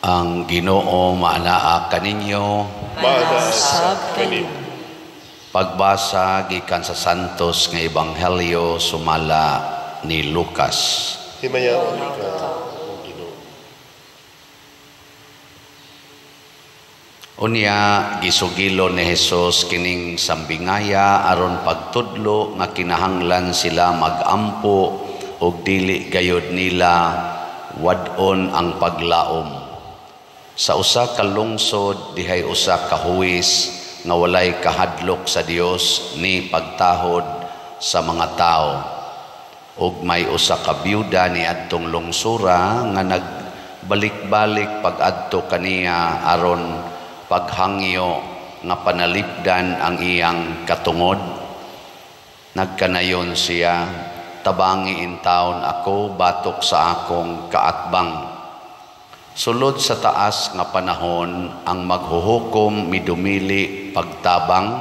Ang Ginoo maanaa kaninyo. Maanaa sab kanimo. Pagbasa gikan sa Santos nga Ebanghelyo sumala ni Lucas. Himayaon ikaw, o Ginoo. Unya gisugilo ni Hesus kining sambingaya aron pagtudlo nga kinahanglan sila magampo ug dili gayud nila wad-on ang paglaom. Sa usa ka lungsod dihay usa ka huwis nga walay kahadlok sa Dios ni pagtahod sa mga tawo. Ug may usa ka byuda ni adtong lungsura nga nagbalik-balik pag-adto kaniya aron paghangyo nga panalipdan ang iyang katungod. Nagkanayon siya, tabangi intawon ako batok sa akong kaatbang. Sulod sa taas nga panahon ang maghuhukom midumili pagtabang,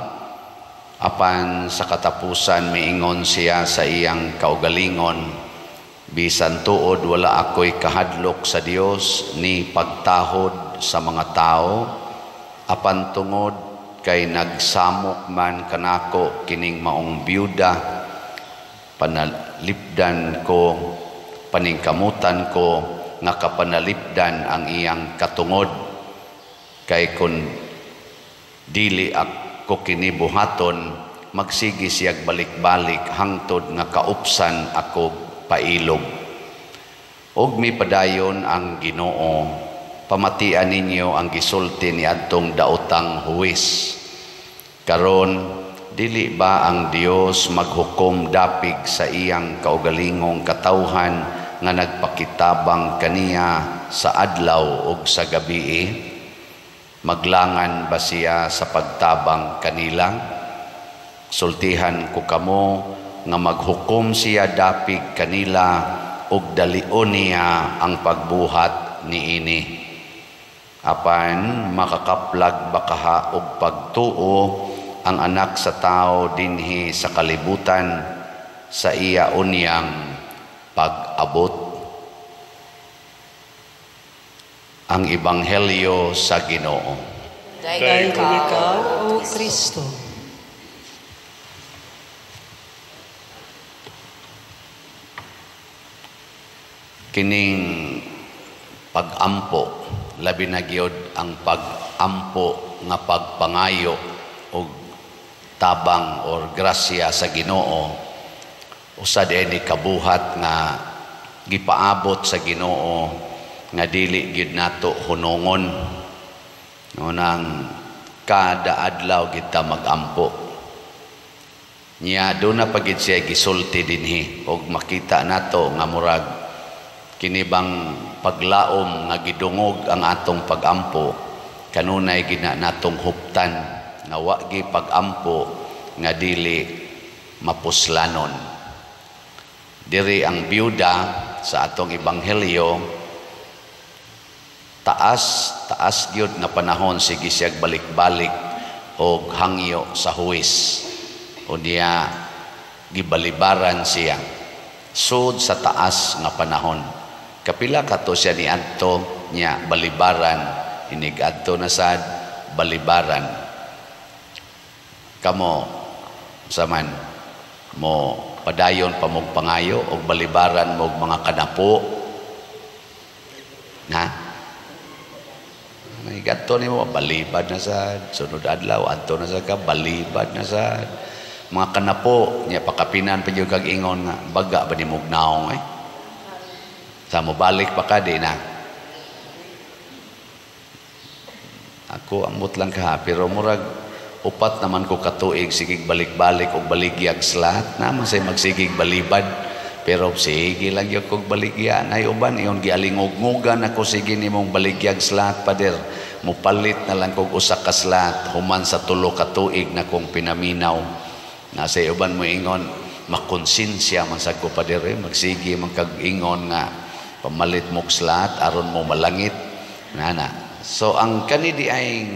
apan sa katapusan miingon siya sa iyang kaugalingon, bisan tuod wala ako'y kahadlok sa Dios ni pagtahod sa mga tao, apan tungod kay nagsamok man kanako kining maong byuda, panalipdan ko, paningkamutan ko nga kapanalipdan ang iyang katungod. Kay kun dili ako kini buhaton, magsigi siyag balik-balik hangtod nga kaupsan ako pailog. Og mipadayon ang Ginoo, pamatian ninyo ang gisulti ni adtong daotang huwis. Karon, dili ba ang Dios maghukom dapig sa iyang kaugalingong katawhan nga nagpakitabang kaniya sa adlaw ug sa gabii? Maglangan ba siya sa pagtabang kanila? Sultihan ko kamo nga maghukom siya dapig kanila ug dalion niya ang pagbuhat niini. Apan makakaplag bakaha og pagtuo ang anak sa tao dinhi sa kalibutan sa iya unyang pag-abot. Ang Ebanghelyo sa Ginoo. Dahil ikaw, O Kristo. Kining pag-ampo, labi na gyud ang pag-ampo nga pagpangayo og tabang or grasya sa Ginoo, usa ni kabuhat nga gipaabot sa Ginoo nga dili gyud nato hunungon. No, nang kada adlaw kita magampo. Nya do na pagid siya gisulti dinhi og makita nato nga murag kini bang paglaom nga gidungog ang atong pagampo, kanunay gina natong huptan nga wa gi pagampo nga dili mapuslanon. Diri ang byuda sa atong ebanghelyo, taas gyud nga panahon sige siyag balik-balik og hangyo sa huwis. Unya gibalibaran siya sud sa taas nga panahon. Kapila kato siya niadto nya balibaran, inig adto na sad balibaran. Kamo saman mo padayon pa mog pangayo og balibaran mog mga kanapo na naigadto nimo balibad na sad, sunod adlaw adto na sad ka balibad na sad mga kanapo nya pakapinan pa gyud kag ingon nga baga ba nimog naong eh sa mo balik pa ka di na. Ako amot lang ka pero murag upat naman ko katuig sigig balik-balik og baligyag slat naman say magsigig balibad pero sige lang gyud kog baligya nay uban iyon gialingog-ngogan ako sige nimong baligyag slat pader mupalit na lang kog usa ka slat human sa tulo ka tuig na kong pinaminaw. Nasa uban mo ingon makonsensya man sad ko pader eh, magsige man kag ingon nga pamalit mog slat aron mo malangit nana. So ang kani di ay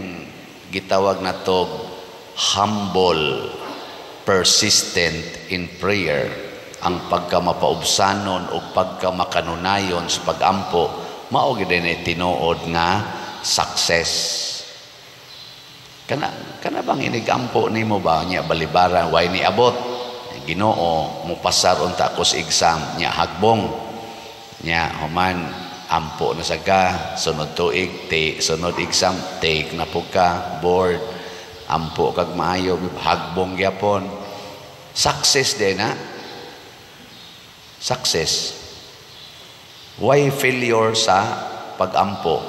gitawag nato humble, persistent in prayer, ang pagkamapaubsanon o pagkamakanunayon sa pagampo Mao gid ni tinuod nga success. Kana kana bang inigampo nimo ba nya balibaran way ni abot? Ginoo, mupasar unta ako sa exam nya hagbong. Nya human ampo na sa ka sunod tuig te sunod exam take na po ka board, ampo kag maayo, hagbong gyapon. Success din na. Success. Why failure sa pagampo?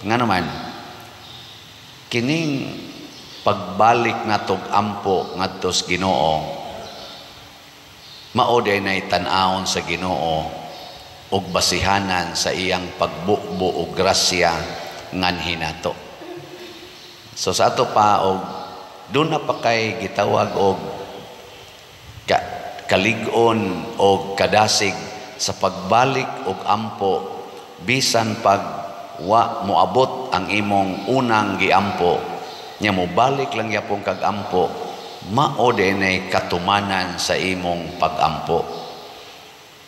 Nga naman, kining pagbalik natog ampo ngadto sa Ginoo, mao day nay tan-awon sa Ginoo ug basihanan sa iyang pagbubo og grasya nganhi nato. So sa ato pa og doon na pa kay gitawag og kalig-on og kadasig sa pagbalik og ampo, bisan pag wa moabot ang imong unang giampo nya mobalik lang gyapon kag ampo, mao dinay katumanan sa imong pagampo.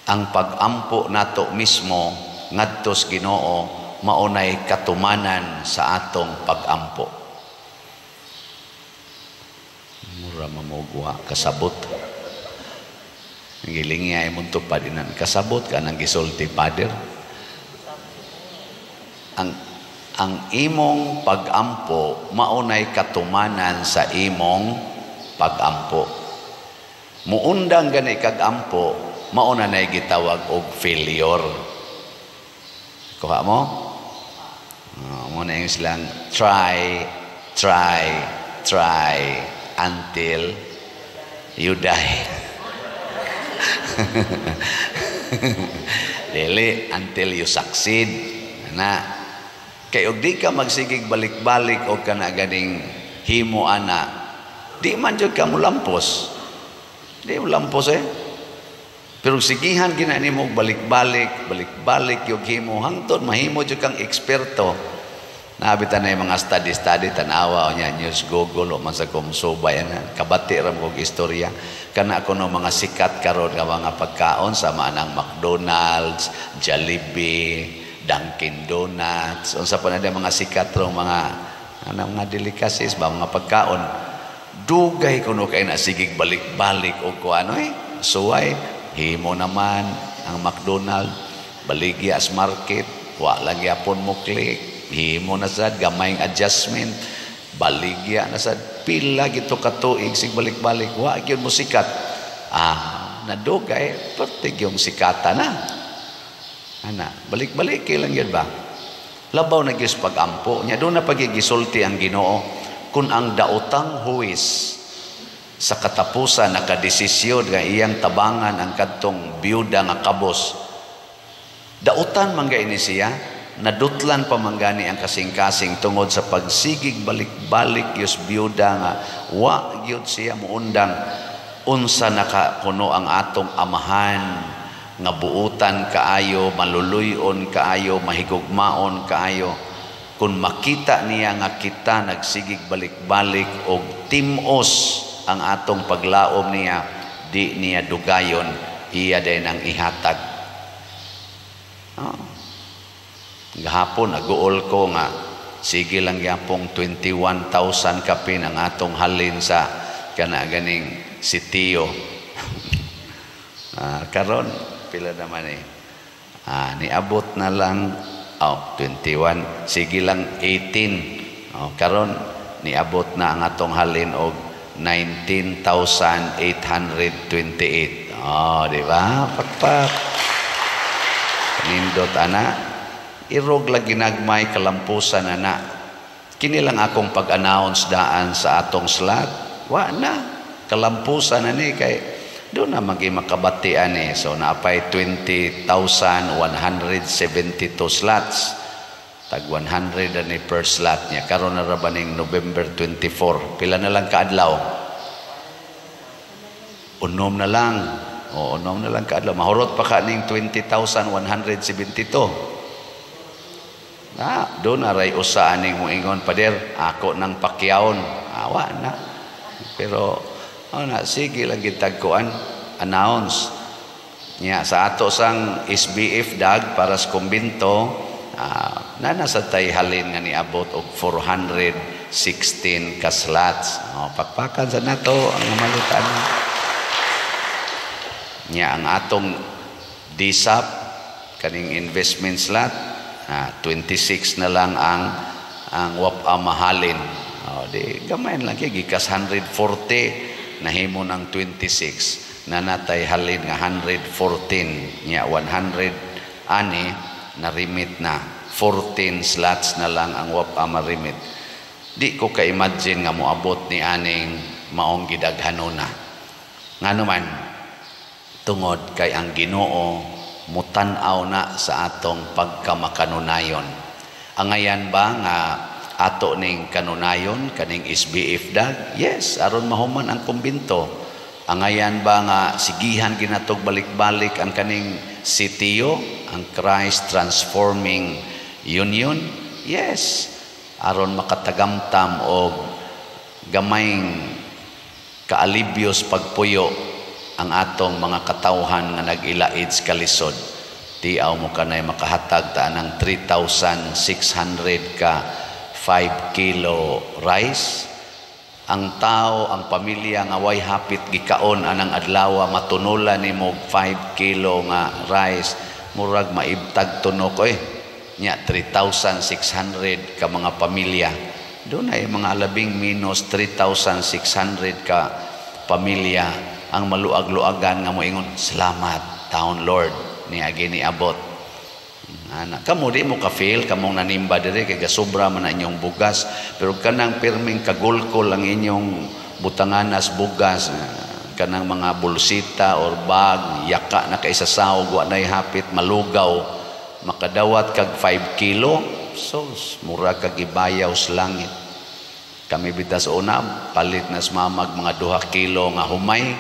Ang pagampo nato mismo ngadto sa Ginoo mao nay katumanan sa atong pagampo. Mura mamugwa kasabot. Giling niya imong tupad inan kasabot ka nang gisulti, Father. Ang imong pagampo maunay katumanan sa imong pagampo. Muundang gani kag ampo, mauna nay gitawag og failure. Kuha mo? Mo na yung silang try, try, try until you die. Dili, until you succeed. Na kay og di ka magsigig balik-balik og kana ganing himo ana, di man jud ka molampos. Di mo lampos eh. Pero sigihan gina nimo balik-balik, balik-balik yung himo hangtod mahimo jud kang eksperto. Naabita na yung mga study-study, tanawa o niya, news Google o man sa kumsubay, ana, kabati ra mo og istorya. Kana kuno mga sikat karon nga mga pagkaon sama nang McDonald's, Jollibee, Dunkin Donuts, unsa pa na mga sikat rong mga ano, mga delicacies ba, mga pagkaon. Dugay kuno kay na sigig balik-balik og kuano eh. Suway, himo naman ang McDonald, baligya as market, wa lang gyapon mo click. Himo na sad gamayng adjustment, baligya na sad pila gito katuig sig balik-balik wa gyud mo sikat. Ah, nadugay pertig yung sikata na. Ana, balik-balik kay lang gyud ba? Labaw na gyud pag-ampo nya doon na pagigisulti ang Ginoo kun ang daotang huwis sa katapusan nakadesisyon nga iyang tabangan ang kadtong biyuda nga kabos. Dautan man gani siya, nadutlan pa man gani ang kasing-kasing tungod sa pagsigig balik-balik yus biyuda nga wa gyud siya muundang. Unsa nakakuno ang atong amahan nga buutan kaayo, maluluyon kaayo, mahigugmaon kaayo, kun makita niya nga kita nagsigig balik-balik og timos ang atong paglaom niya, di niya dugayon, iya din ang ihatag. Oh. Gahapon naguol ko nga sige lang gyapong 21,000 kapin ang atong halin sa kana ganing sitio. Karon pila naman eh. Niabot na lang 21, sige lang 18. Oh, karon niabot na ang atong halin og 19,828. Oh, di ba? Pakpak. Nindot ana. Irog lang ginagmay kalampusan ana. Kini lang akong pag-announce daan sa atong slot. Wa na. Kalampusan na ni kay doon na magi makabatian eh. So naapay 20,172 slots. Tag 100 na ni per slot niya. Karon na ra ba ning November 24. Pila na lang kaadlaw? Unom na lang. O, unom na lang kaadlaw. Mahurot pa ka ning 20,172. Na, doon na ray usa aning moingon, "Pader, ako nang pakyawon." Awa na. Pero oh na, sige lang gitagkuan, announce. Nya sa ato sang SBF dag para sa kumbinto, Nana sa tay halin nga niabot og 416 ka slots. Oh, pakpakan sa nato ang malitan. Nya ang atong DSAP kaning investment slot, 26 na lang ang wapa mahalin. Oh, di gamay lang kay gikas 140 nahimo ng 26 na natay halin nga 114, nya 100 ani na remit na 14 slots na lang ang wapa marimit. Di ko ka-imagine nga moabot ni aning maong gidaghanona. Ngano man, tungod kay ang Ginoo mutan-aw na sa atong pagkamakanunayon. Angayan ba nga ato ning kanunayon kaning SBF dag? Yes, aron mahuman ang kumbinto. Angayan ba nga sigihan ginatog balik-balik ang kaning CTO, ang Christ Transforming Union? Yes, aron makatagamtam og gamayng kaalibyos pagpuyo ang atong mga katawhan nga nag-ilaid sa kalisod. Tiaw mo kanay makahatag ta ng 3,600 ka 5 kilo rice. Ang tao, ang pamilya nga way hapit gikaon anang adlaw, matunulan nimo 5 kilo nga rice, murag maibtag tunok oy. Nya 3,600 ka mga pamilya. Doon ay mga labing minus 3,600 ka pamilya ang maluag-luagan nga moingon, "Salamat taon Lord niagi niabot." Ana, kamo di mo ka-feel kamong nanimba dire kay gasubra man ang inyong bugas, pero kanang pirming kagulkol ang inyong butanganas bugas, kanang mga bulsita or bag yaka na kay sa sahog, wa nay hapit malugaw, makadawat kag 5 kilo, so mura kag ibayaw sa langit. Kami bitas una palit na sa mamag mga 2 kilo nga humay,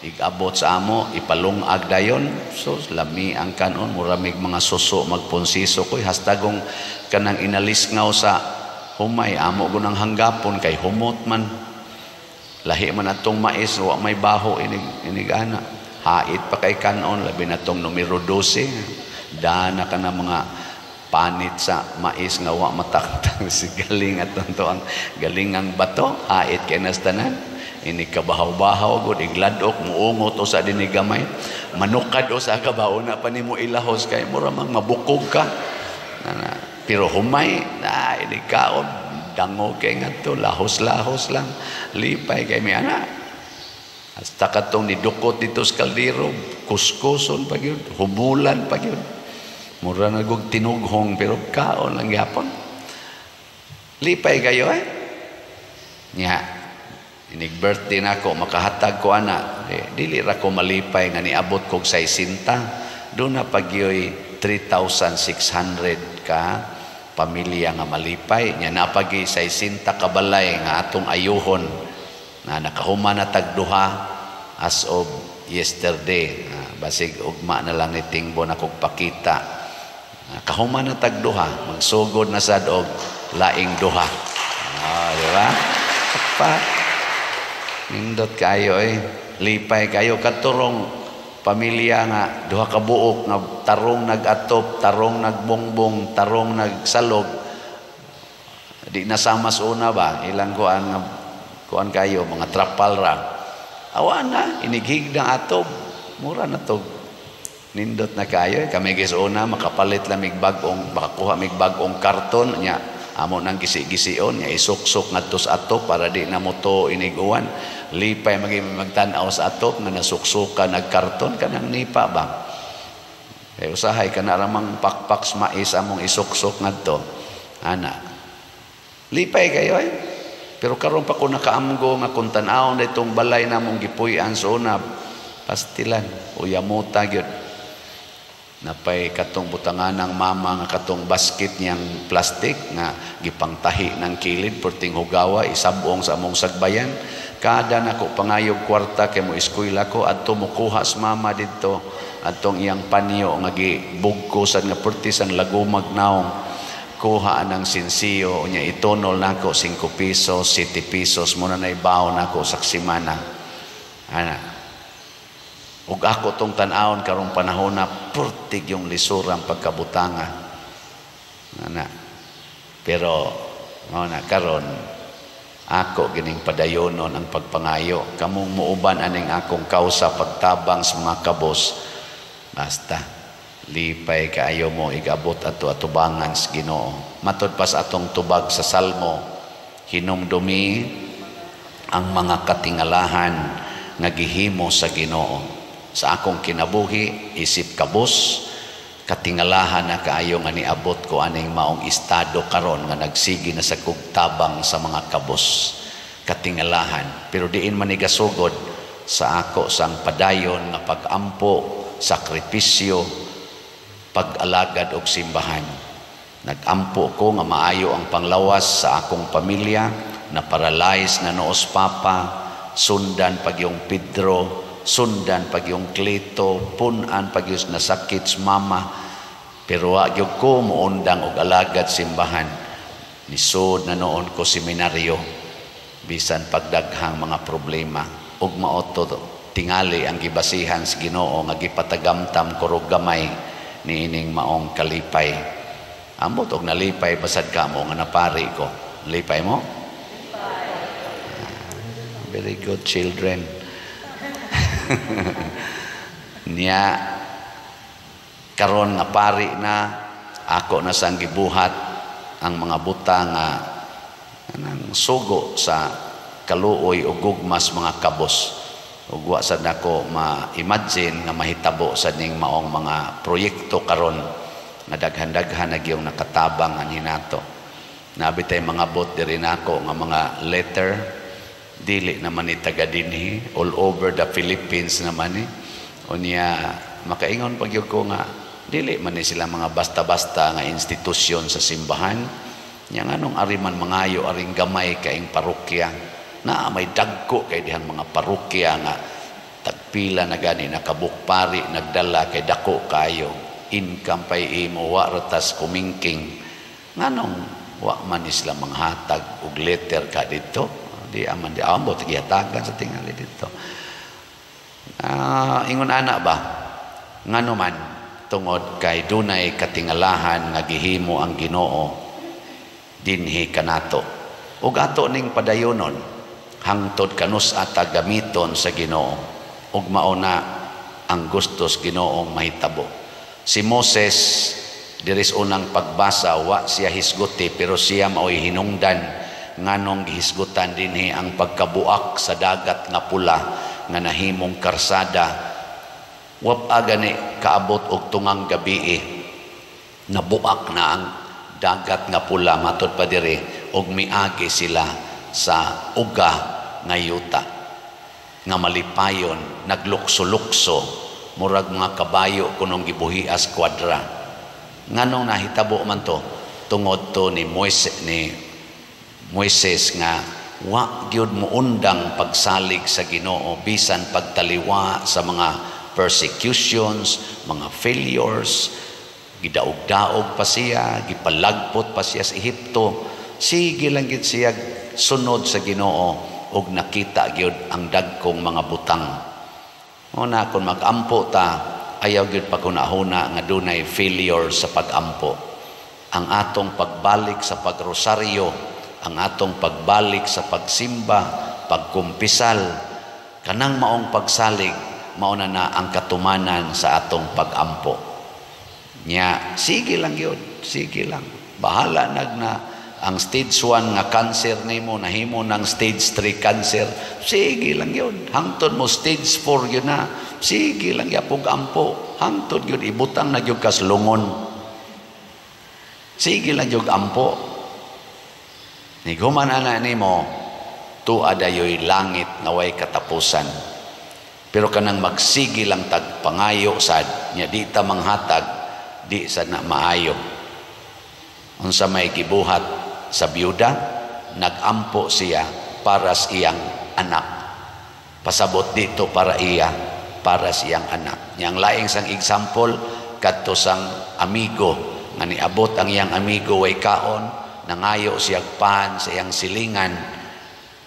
igabot sa amo, ipalungag dayon, so lami ang kanon, muramig mga suso magponsiso koy hastagong kanang inalisngaw sa humay amo gunang hanggapon kay humot man, lahi man atong mais, wa may baho inig inigana, hait pa kay kanon, labi na tong numero 12, dana ka na mga panit sa mais nga wa mataktang si galing atong to ang galing ang bato, hait kay nastanan. Ini kabahaw-bahaw gud igladok muungot o sa dinhi gamay, manukad o sa kabaw na pa nimo ilahos kay mura mang mabukog ka. Nana, pero humay na ini kaon dango kay ngadto lahos-lahos lang, lipay kay mi ana. Hasta katong nidukot dito sa kaldero, kuskuson pa gyud, humulan pa gyud. Mura na gug tinughong pero kaon lang gyapon. Lipay kayo eh. Nya inig birthday nako makahatag ko ana, dili ra ko malipay nga niabot kog 60. Doon na pagyoy 3,600 ka pamilya nga malipay. Nya napagi 60 ka balay nga atong ayuhon na nakahuman na tag duha as of yesterday. Basig ugma na lang ni Tingbo na kog pakita. Kahuman na tag duha, magsugod na sad og laing duha. Di ba? Pa nindot kayo eh. Lipay kayo katurong pamilya nga duha ka buok nga tarong nag-atop, tarong nagbongbong, tarong nagsalog. Di nasama sa una ba ilang kuan nga kuan kayo mga trapal ra. Awa na inighig na atop, mura na to. Nindot na kayo eh. Kami gis una makapalit lang mig bag-ong, makakuha mig bag-ong karton nya amo nang gisi-gision nya isuksok ngadto sa atop para di na mo to iniguan. Lipay maging magtan-aw sa atop nga nasuksukan nagkarton kanang nipa ba. Kay usahay kana ramang pakpak sa mais among isuksok ngadto. Ana. Lipay kayo eh. Pero karon pa ko nakaamgo nga kung tan-awon ditong balay namong gipuy-an sa una, pastilan uyamuta gyud. Napay katong butangan ng mama nga katong basket niyang plastic nga gipangtahi ng kilid perting hugawa isabong sa among sagbayan. Kada nako pangayog kwarta kay mo eskwela ko adto mokuha sa mama didto adtong iyang panyo nga gibugkosan nga perti sang lagumag naong kuha anang sinsiyo unya itunol nako 5 pesos, 7 pesos mo na naibaw nako sa semana. Ana. Ug ako tong tan-awon karong panahon na purtig yung lisurang pagkabutanga. Na. Pero mao na karon, ako gining padayonon ang pagpangayo. Kamong muuban aning akong kausa, pagtabang sa mga kabos. Basta lipay kaayo mo igabot ato atubangan sa Ginoo. Matod pa sa atong tubag sa Salmo, hinumdumi ang mga katingalahan nga gihimo sa Ginoo. Sa akong kinabuhi isip kabos, katingalahan na kaayo nga niabot ko aning maong estado karon nga nagsigi na sa kugtabang sa mga kabos. Katingalahan, pero diin man igasugod sa ako sang padayon nga pag-ampo, sakripisyo, pag-alagad og simbahan. Nag-ampo ko nga maayo ang panglawas sa akong pamilya, na paralyze na noos papa, sundan pag yung Pedro, sundan pag yung Cleto, punan pag yung nasakit sa mama. Pero wa gyud ko muundang og alagad simbahan. Nisod na noon ko seminaryo, bisan pagdaghang mga problema. Ug mao to tingali ang gibasihan sa Ginoo nga gipatagamtam kurog gamay niining maong kalipay. Ambot og nalipay basad kamo nga napari ko. Lipay mo? Very good children. Niya karon nga pari na ako na sang gibuhat ang mga buta nga anang sugo sa kaluoy o gugmas mga kabos. Ug wa sad nako ma-imagine nga mahitabo sa ning maong mga proyekto karon nga daghan-daghan na gyud nakatabang anhi nato. Nabi tay mga bot diri nako nga mga letter, dili naman ni taga dinhi, all over the Philippines naman ni. Unya makaingon pag gyud ko nga dili man ni sila mga basta-basta nga institusyon sa simbahan. Nya nganong ari man mangayo aring gamay kaing parokya, na may dagko kay dihang mga parokya nga tagpila na gani nakabukpari nagdala kay dako kayo income pay imo, wa ratas kumingking, nganong wa man ni sila manghatag og letter ka dito? Di aman di ambot gihatagan sa tingali dito. Ingon ana ba, ngano man, tungod kay dunay katingalahan nga gihimo ang Ginoo dinhi kanato, ug ato ning padayonon hangtod kanus ata gamiton sa Ginoo, ug mao na ang gustos Ginoong mahitabo. Si Moses diris unang pagbasa, wa siya hisguti, pero siya maoy hinungdan nganong gihisgutan dinhi ang pagkabuak sa Dagat nga Pula nga nahimong karsada. Wap gani kaabot og tungang gabi, nabuak na ang Dagat nga Pula, matod pa diri, og miagi sila sa uga nga yuta nga malipayon, naglukso-lukso, murag mga kabayo kunong gibuhias kwadra. Nganong nahitabo man to? Tungod to ni Moises nga wa gyud muundang pagsalig sa Ginoo bisan pagtaliwa sa mga persecutions, mga failures. Gidaog-daog pa siya, gipalagpot pa siya sa Ehipto. Sige lang gyud siya sunod sa Ginoo ug nakita gyud ang dagkong mga butang. Una, kung mag-ampo ta, ayaw gyud paghuna-huna nga dunay failure sa pag-ampo. Ang atong pagbalik sa pagrosaryo, ang atong pagbalik sa pagsimba, pagkumpisal, kanang maong pagsalig, mauna na ang katumanan sa atong pag-ampo. Nya, sige lang yun, sige lang. Bahala nag na ang stage 1 nga cancer nimo nahimo ng stage 3 cancer, sige lang yun. Hangtod mo stage 4 yun na, sige lang yapog ampo. Hangtod yun, ibutang na yun kaslungon. Sige lang yun ampo. Niguman ana nimo, tuwa dayoy langit nga way katapusan. Pero kanang magsigi lang tag pangayo sad, nya di ta manghatag, di sad na maayo. Unsa may gibuhat sa biyuda, nagampo siya para sa iyang anak. Pasabot dito para iya, para sa iyang anak. Yang laing sang example kadto sang amigo nga niabot ang iyang amigo way kaon, nangayo siya pan sa iyang silingan.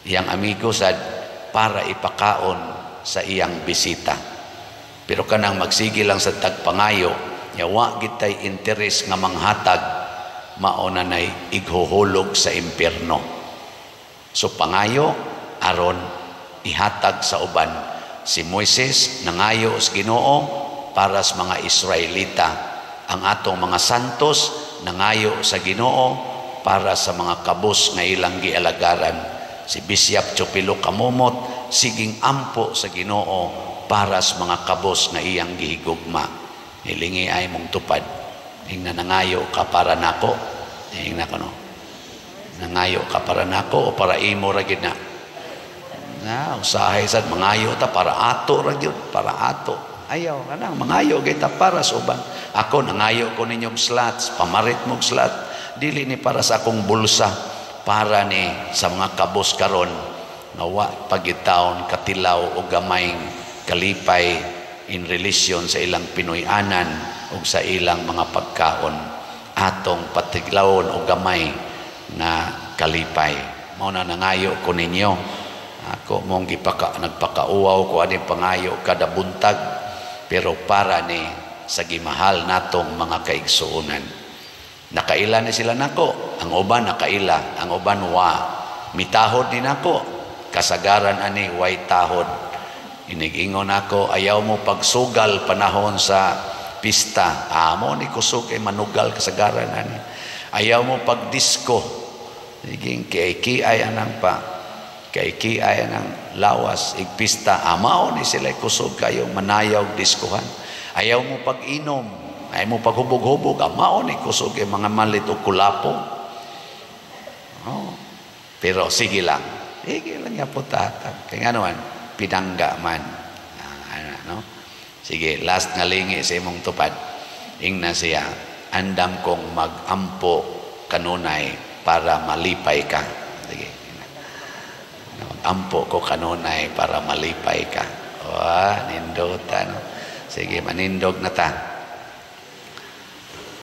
Iyang amigo sad para ipakaon sa iyang bisita. Pero kanang magsige lang sa tagpangayo, nya wa gitay interes nga manghatag, mao na nay ighuhulog sa impierno. So pangayo aron ihatag sa uban. Si Moises nangayo sa Ginoo para sa mga Israelita. Ang atong mga santos nangayo sa Ginoo para sa mga kabus nga ilang gialagaran. Si Bishop Chupilo Camomot siging ampo sa Ginoo para sa mga kabus nga iyang gihigugma. Hilingi ay mong tupad. Hingna nangayo ka para nako. Hingna ko no. Nangayo ka para nako o para imo ra gid na. Na usahay sad mangayo ta para ato ra gyud, para ato. Ayaw kanang mangayo gyud ta para sa uban. Ako nangayo ko ninyong slots, pamarit mong slot. Dili ni para sa akong bulsa, para ni sa mga kabus karon nga wa pagitaon katilaw o gamayng kalipay in relation sa ilang Pinoy-anan o sa ilang mga pagkaon. Atong patiglawon o gamay na kalipay. Mao na nangayo ko ninyo. Ako mong gipaka, nagpakauwaw ko ani pangayo kada buntag, pero para ni sa gimahal natong mga kaigsuonan. Nakaila ni sila nako, ang uban nakaila, ang uban wa. Mitahod ni nako, kasagaran ani way tahod. Inigingon ako, ayaw mo pagsugal panahon sa pista. Amo ni kusog ay manugal kasagaran ani. Ayaw mo pagdisko. Naging kay-kiay anang pa. Kay-kiay anang lawas igpista. Amao ni sila kusog kayo manayaw diskohan. Ayaw mo pag-inom. Ayaw mo paghubog-hubog. Amao ni kusog ay mga malit o kulapo. Oh. Pero sige lang. Sige lang ya po tatag. Kaya nga naman, pinangga man. Ano, no? Sige, last nga lingi sa imong tupad. Ingna siya, andam kong mag-ampo kanunay para malipay ka. Sige. Mag-ampo ko kanunay para malipay ka. Wah, nindota. No? Sige, manindog na ta.